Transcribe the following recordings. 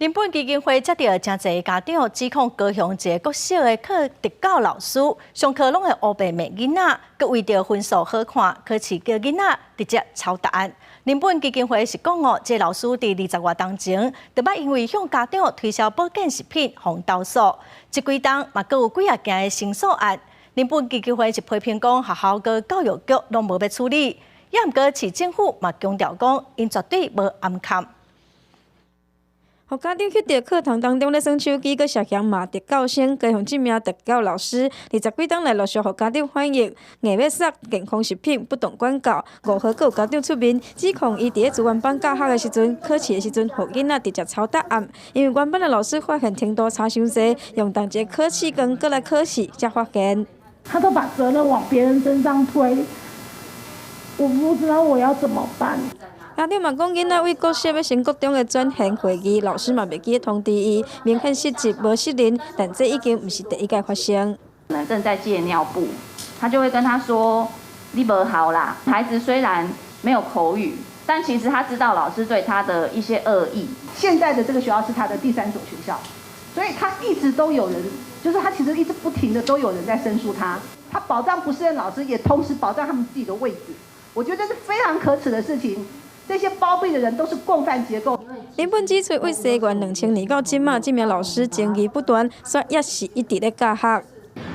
林本基金會接著誠濟家長指控高雄一個國小的課特教老師上課攏會烏白罵囡仔，閣為著分數好看，考試叫囡仔直接抄答案。林本基金會是講哦，這個老師佇20外冬前，就捌因為向家長推銷保健食品，予人投訴。這幾冬嘛，閣有幾仔件的申訴案。林本基金會是批評講，學校佮教育局攏無欲處理，也毋過市政府嘛強調講，𪜶絕對無掩崁。予家長翕著課堂當中咧耍手機，閣涉嫌罵特教生，高雄這名特教老師，20幾冬來陸續予家長反映，硬欲捒健康食品，不當管教。5號閣有家長出面指控伊佇咧資源班教學的時陣，考試的時陣，予囡仔直接抄答案。因為原班的老師發現程度差傷濟，用同一個考試卷閣來考試，才發現。他都把責任往別人身上推，我不知道我要怎麼辦。家長嘛講，囡仔為國小欲升國中的轉銜會議，老師嘛袂記得通知伊，明顯失職無失認，但這已經毋是第一擺發生。可能正在戒尿布，他就會跟他說：你無效啦。孩子雖然沒有口語，但其實他知道老師對他的一些惡意。現在的這個學校是他的第三所學校，所以他一直都有人，就是他其實一直不停的都有人在申訴他。他保障不適任老師，也同時保障他們自己的位置。我覺得這是非常可恥的事情。這些包庇的人都是共犯結構。林本指出，為西元2000年到這馬，這名老師爭議不斷，煞也是一直咧教學。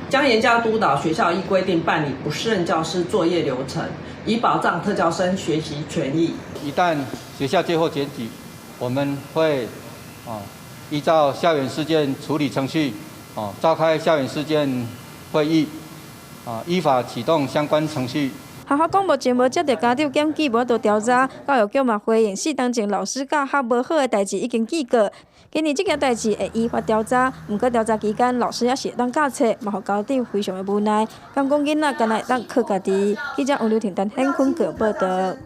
將嚴加督導學校依規定辦理不適任教師作業流程，以保障特教生學習權益。一旦學校接獲檢舉，我們會依照校園事件處理程序，召開校園事件會議，依法啟動相關程序。學校講目前無接著家長檢舉，無法度調查。教育局嘛回應，4冬前老師教學無好的代誌已經記過，今年這件代誌會依法調查。毋過調查期間，老師猶是會當教冊，嘛予家長非常的無奈。敢講囡仔敢若會當靠家己。記者王劉婷、陳顯坤報導。